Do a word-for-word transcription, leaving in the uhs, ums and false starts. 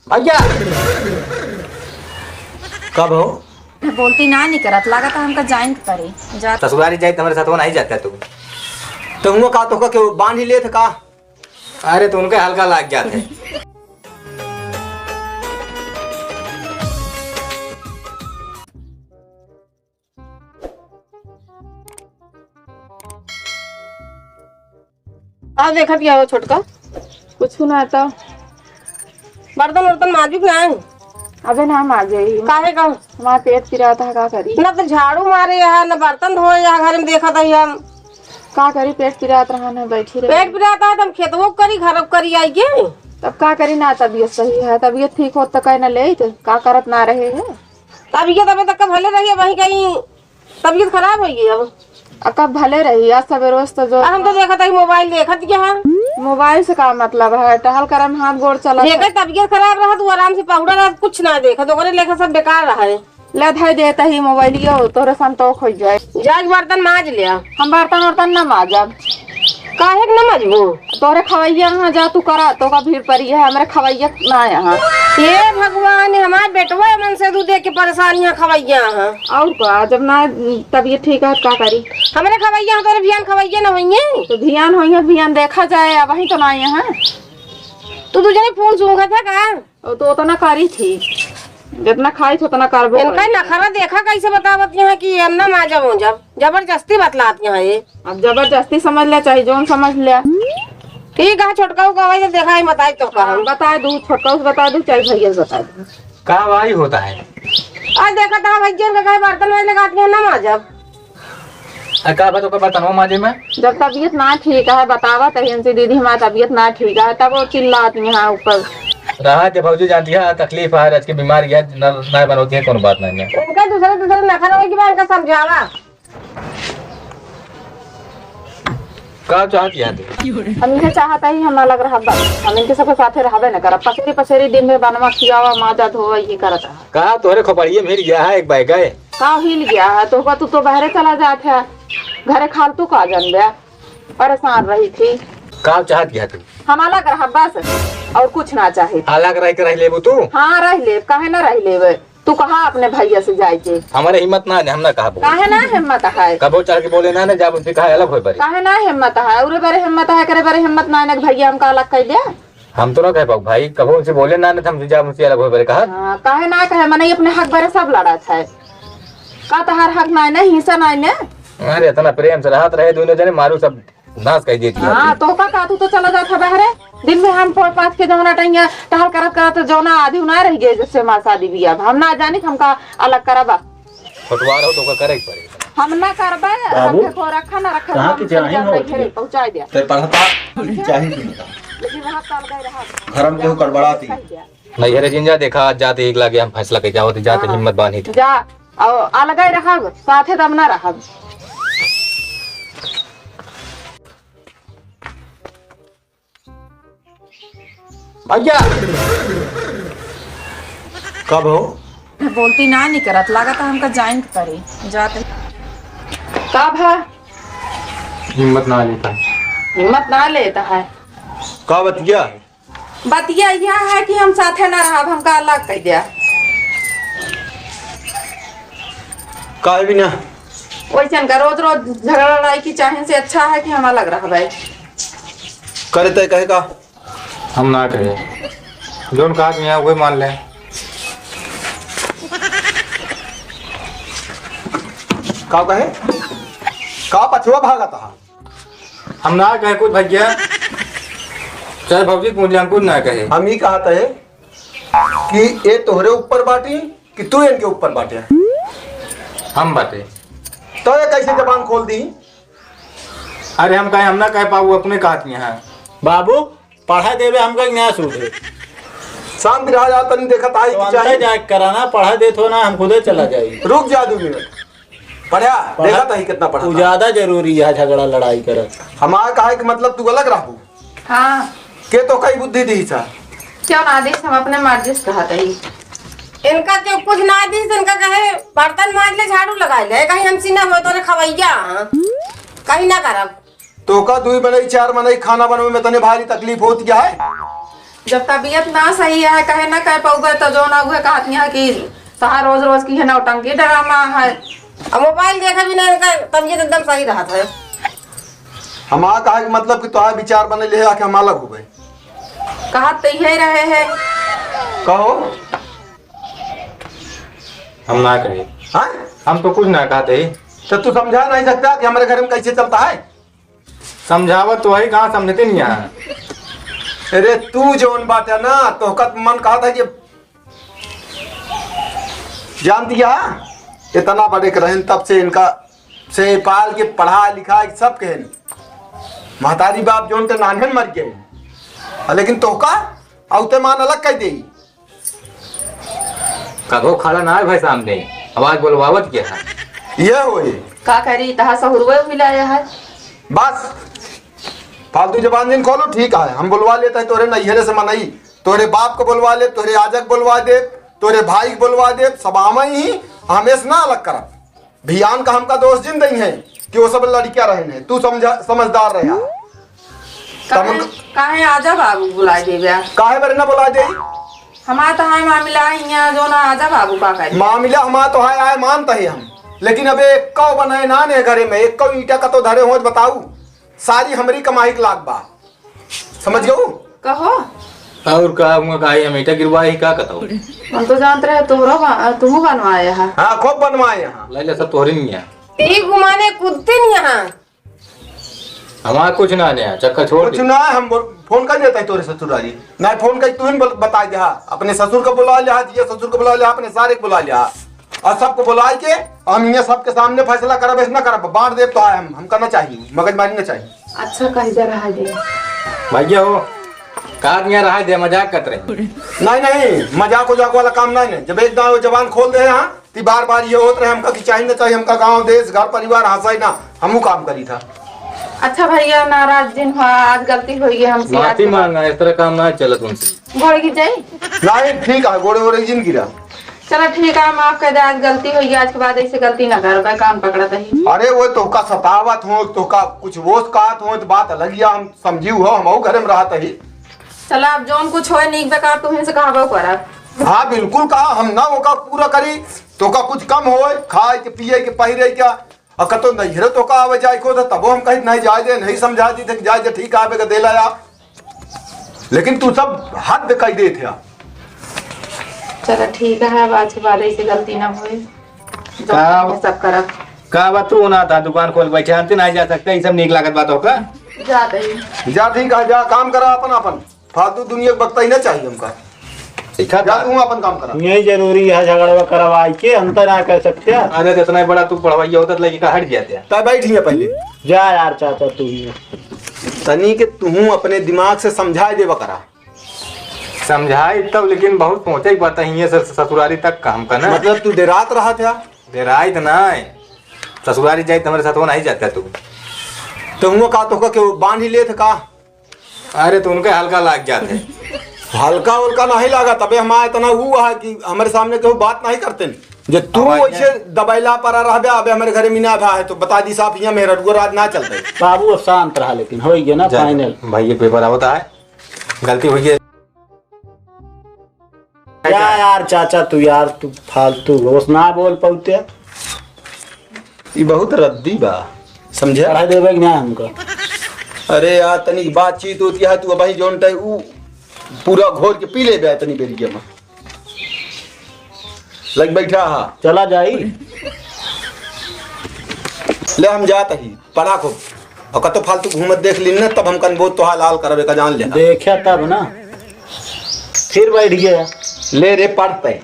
भैया, कब हो? बोलती ना नहीं करत, लागत है हमका ज्वाइन करे। जा ससुरारी जाए तो हमारे साथ नहीं जाता तू। तो हुआ का, तो का क्यों बांध ही लेत का? अरे, तो उनके हल्का लाग जात है। का देखत क्या हो छोटका? कुछ ना तो। बर्तन उर्तन माजिक ना है? अबे ना माजे ही। काहे का? हमार पेट पिरात है, का करी? ना तो झाड़ू मारे यहाँ, ना बर्तन धोए यहाँ, घर में देखत ही हम। का करी, पेट पिरात रहा ना, बैठी रही। पेट पिरात है, तब खेतवो करी, घरो करी आई के। तब का करी ना, तबीयत सही है, तबीयत ठीक होत तो कहे ना ले, तो का करत ना रहे है। तबीयत अबे तक भले रही है, वही कहीं तबीयत खराब होइ गई अब। आ, कब भले रही, आज सवेरे से तो जो आ, हम तो देखत ही मोबाइल देखत क्या है। मोबाइल से का मतलब है, टहल करम हाथ गोड़ चला जेकर तबीयत खराब रहत, वो आराम से पहुड़ा रहत, कुछ ना देखत, ओकरे लेखा सब बेकार रहा है। ले धई देत ही मोबाइलियो, तोरे संतोष हो जाए। जाके बर्तन माज लिया। हम बर्तन वर्तन ना माजब। काहे के ना माजबू? तोरे खवैया यहाँ जा तू करा, तो का भीड़ पड़ी है, हमरे खवैया ना यहाँ। हे भगवान, हमार बेटवा मन से दू देख के परेशान यहाँ खवैया यहाँ। और का, जब ना तबीयत ठीक है, का करी? हमरे खवैया, तोरे भियान खवैया ना होइए। तो भियान होइए, भियान देखा जाए, अब वहीं तो ना यहाँ। तू दू जने फोन सूंघत है का? और तो उतना करी थी, जितना खाई थी उतना करबो इनका करी। नखरा देखा कैसे बतावत यहाँ कि हम ना माजब हो जब जबरदस्ती बतलात यहाँ ये। अब जबरदस्ती समझ ले चाहे जौन समझ ले। ठीक है, छोटकाऊ का वही देखा है, बताई तो का हम। बता दू, छोटकाऊ से बता दू, चाहे भैया से बता दू। का भाई होता है? आज देखा था भैया का कहे बर्तन वही लगाती है ना माजब। आ, का बात ओकर बर्तनवा माजे में? जब तबीयत ना ठीक है, बतावा तहियन से दीदी हमार तबीयत ना ठीक है, तब वो चिल्लात यहाँ ऊपर। रहा के भौजी जानती है, तकलीफ है, आज के बीमार गया, न, ना बनौती है, कोनो बात नहीं है। उनका दूसरे दूसरे नखरा होई कि बा, उनका समझावा। का चाहत यहाँ तू? हम इहे चाहत है, हम अलग रहब बस। हम इनके सबके साथे रहबे न करब। पसेरी पसेरी दिन में बनवा खियावा, माजा धोवा, ये करत है। का तोहरे खोपड़िए में हिल गया है एक बैग है? का हिल गया है? तो का तू तो बहरे चला जात है, घरे खाल तू का जन बे? परेशान रही थी। का चाहत यहाँ तू? हम अलग रहब बस, और कुछ ना चाहे। अलग रह के रह लेबू तू? हाँ रह लेब, काहे ना रह लेबे? तू कहा अपने भैया से जाए के। हमारे हिम्मत ना है, हम ना कहा बोले। काहे ना हिम्मत है? कबो चढ़ के बोले ना, ना जाब उनसे कहा अलग होए बरे। काहे ना हिम्मत है? उरे बरे हिम्मत है, करे बरे हिम्मत ना है, ना भैया हमका अलग कर दे। हम तो ना कह पाऊ भाई, कबो उनसे बोले ना, ना तो हमसे जाब उनसे अलग होए बरे कहा। हाँ, काहे ना कहे, मने अपने हक बरे सब लड़त है। का तहार हक ना है, ना हिस्सा ना है, ना? अरे इतना प्रेम से रहत रहे दोनों जने, मारू सब नाश कर देती है। हाँ, तो का, का तू तो चला जात है बहरे। दिन में हम फोड़ पाथ के जौना टंगिया टहल करत करत जौना आधी ना रह गए, जैसे हमार शादी बियाह। अब हम ना जानी, हमका अलग करबा। छोटवार हो तो का करे के पड़े। हम ना करबे, बाबू, हमके को रखा ना रखा, कहाँ हम के जाहिल हो? पहुँचाई दिया। ते पढ़ता, जाहिल तुम का। लेकिन वहाँ साल गए रहा। घर में केहू गड़बड़ाती। नैहरे जिन जा, देखा, आज जाते एक लागे हम फैसला कर जावत, जाते हाँ। हिम्मत बांधी थी। जा, और अलगे रहब, साथे तब ना रहब। भैया, कब हो? बोलती ना नहीं करत, लागत है हमका ज्वाइन करे। जाते। का भा? हिम्मत ना लेता। हिम्मत ना लेता है। का बतिया? बतिया यह है कि हम साथे ना रहब, हमका अलग कर दिया। काहे बिना? वैसन का रोज रोज झगड़ा लड़ाई की चाहन से अच्छा है कि हम अलग रहबे। करे तय कहे का? हम ना कहे। जौन कहा कि यहाँ वही मान ले। का कहे? का पछुआ भागत हा? हम ना कहे कुछ भैया, चाहे भौजी के मुझे हम कुछ ना कहे। हम ही कहत है कि ये तोहरे ऊपर बाटी कि तू इनके ऊपर बाटे? हम बाटे। तो ये कैसे जबान खोल दी? अरे हम कहे, हम ना कह पाऊ, अपने कहत नहीं है। बाबू, पढ़ा देवे हमका कि ना सूझे? शांत रहा जा, तनी देखत आई तो कि अंदर चाही। जाके कराना, पढ़ा देत हो ना, हम खुदे चला जाई। रुक जा दो मिनट। पढ़ा, पढ़ा। देखत आई कितना पढ़ा तू था। ज्यादा जरूरी है झगड़ा लड़ाई करत। हमार कहे कि मतलब तू अलग रहबू। हाँ। के तो कई बुद्धि दी सा? क्यों ना दी, हम अपने मर्जी से कहत हई। इनका क्यों कुछ ना दी, इनका कहे बर्तन माज ले, झाड़ू लगा ले, कहीं हमसे ना हो तो रे खवैया, हाँ। कहीं ना करब। तो का दुई मनई, चार मनई खाना बनवे में तने भारी तकलीफ होत क्या है? जब तबीयत ना सही है, कहे ना कह पउबे, तो जौन उहे कहत हैं कि तोहार रोज रोज की है नौटंकी ड्रामा है। अब मोबाइल देखे बिना इनका तबीयत एकदम सही रहत है। हमार कहे के मतलब कि तोहार विचार बने ले आके हम अलग हो गए। कहत तो यही रहे हैं। कहो। हम ना कहे। हाँ? हम तो कुछ ना कहते ही। तो तू समझा नहीं सकता कि हमारे घर में कैसे चलता है? समझावत तो वही, कहाँ समझते नहीं यहाँ। अरे तू जौन बात है ना, तोहका मन कहा था कि जान दिया, इतना बड़े के रहन तब से इनका से पाल के पढ़ा लिखा सब कहन। महतारी बाप जौन ते नान्हन मर गए, लेकिन तोहका औते मान अलग कह दे। कबो खड़ा ना है भाई सामने, आवाज बोलवावत क्या है? ये होई। का करी, तहा सहुरवे मिलाया है। बस, फालतू जबान जिन खोलो, ठीक है, हम बोलवा लेते हैं तोरे नैहरे से मनई, तोरे बाप को बोलवा ले, तोरे आजक बोलवा दे, तोरे भाई को बोलवा दे, सब आवे ही, हमें से ना अलग करब। भियान का हमका दोष जिन दई है कि वो सब लड़कियां रहन है, तू समझा, समझदार रहा। काहे, तब काहे आजा बाबू बुलाए देबे? काहे बरे ना बुलाए दे? हमार तो है मामला हियाँ जो ना आजा बाबू का करे। मामला हमार तो है, आए मानता है हम, लेकिन अबे एक कौ बनाए ना ने घरे में, एक कौ ईंटा का तो धरे हो बताऊ, सारी हमरी कमाई के लाग बा। समझ गऊ? कहो। और का हुआ, का हम ईंटा गिरवाए ही का कतौ? हम तो जानत रहे तोहरो बा-, तुहू बनवाए हा। हाँ, खूब बनवाए यहाँ। ले ले, सब तोहरे नहीं है। ई घुमाने कुद्दे नहीं यहाँ। हमार कुछ ना ने, चक्कर छोड़ कुछ दे। ना, हम बोल-, फोन कर देता है तोरे ससुरारी। ना फोन कर, तू ही बोल, बता दे, हाँ। अपने ससुर को बुला ले, हाँ, जिया ससुर को बुला ले, अपने सारे को बुला ले, हाँ। और सबको बुलाए के हम यहाँ सबके सामने फैसला करब, ऐसे ना करब, बांट देब तो आए हम, हम करना चाहिए, मगजमारी ना चाहिए। अच्छा, कह दे रहा दे। भैया हो, का दिया रहा दे, मजाक करत रहे। नहीं, नहीं, मजाक उजाक वाला काम नहीं, नहीं। जब एक दाव जबान खोल दे, हाँ, ती बार बार ये होत रहे, हमका कि चाहिए ना चाहिए, हमका गाँव, देश, घर, परिवार, हंसाई ना, हमू काम करी था। अच्छा भैया, नाराज जिन हुआ, आज गलती होई है हमसे, आज माफी के बाद मांगा, इस तरह काम ना चलत उनसे। गोड़ गिर जाई? नहीं, ठीक है, गोड़े वोड़े जिन गिरा। चला ठीक है, माफ कर दे, आज गलती होई है, आज के बाद ऐसे गलती ना करबे, कान पकड़त ही। अरे वो तोहका सतावत हो, तोहका कुछ वोस कहत हो, तो बात अलग ही, हम समझी हो, हम घरे में रहत ही। चला अब जौन कुछ होए नीक बेकार तुहन से कहबो करब। हाँ बिल्कुल कहा, हम ना ओका पूरा करी, तोहका कुछ कम होए, खाए के, पिए के, पहिरे के, आ कतो नैहरे तोहका आवे जाए को था, तबो हम कहित नहीं जाए दे, नहीं समझा दी थे कि जाए दे, ठीक आवे का देला या। लेकिन तू सब हद कह दे थे। चला ठीक है, अब आज के बाद ऐसे गलती ना होए। का? सब करब। का बा तू ना था दुकान खोल बैठे, अंत नहीं जा सकते, ये सब नीक लागत बात होका। जाते ही। जा ठीक है, जा काम करा अपन अपन, फालतू दुनिया के बकता ही ना चाहिए हमका। ठीक है, जा तू अपन काम करा। यही जरूरी है, झगड़वा करवाई के हम तो ना कह सकते। अरे तो इतना बड़ा तू पढ़वाइया होता तो लड़की का हट जाते। तय बैठ गया पहले। जा यार चाचा तू ही। तनी के तू अपने दिमाग से समझाए देवा करा। समझाई तब, लेकिन बहुत सोचे की बात है, हियां से ससुरारी तक का हमका ना। मतलब तू डेरात रहा था? डेराई तो ना है, ससुरारी जाए तो हमारे साथ वो नहीं जाता तू। तो हुआ का, तोहका केहू बांध ही लेत का? अरे तो उनके हल्का लाग जाते। हल्का उल्का नहीं लागा, तबे हमारा इतना वो है कि हमारे सामने केहू बात नहीं करते। जे तू अब आइए। वैसे दबैला परा रहबे, अबे हमारे घरे मीना भा है तो बता दी साफ, यहाँ मेहररुआ राज ना चलते। बाबू अब शांत रहा, लेकिन हो गया ना जा, final। भाई ये पेपर आवता है। गलती हुई है। क्या यार चाचा, तू यार, तू फालतू बस ना बोल पाउते। ई बहुत रद्दी बा, समझे? पढ़ाई देवे कि ना हमको? अरे यार, तनिक बातचीत होती है, तू अबही जौन टाइम ऊ पूरा घोर के पी लेबे तनी बेरिया में। लग बैठा हा। चला जाई। ले हम जात ही, पढ़ा खूब। और कतो फालतू घूमत देख लीन ना, तब हम कन बहुत तोहार लाल करबे का जान ले। देखा तब ना, फिर बैठ गया। ले रे पढ़ते।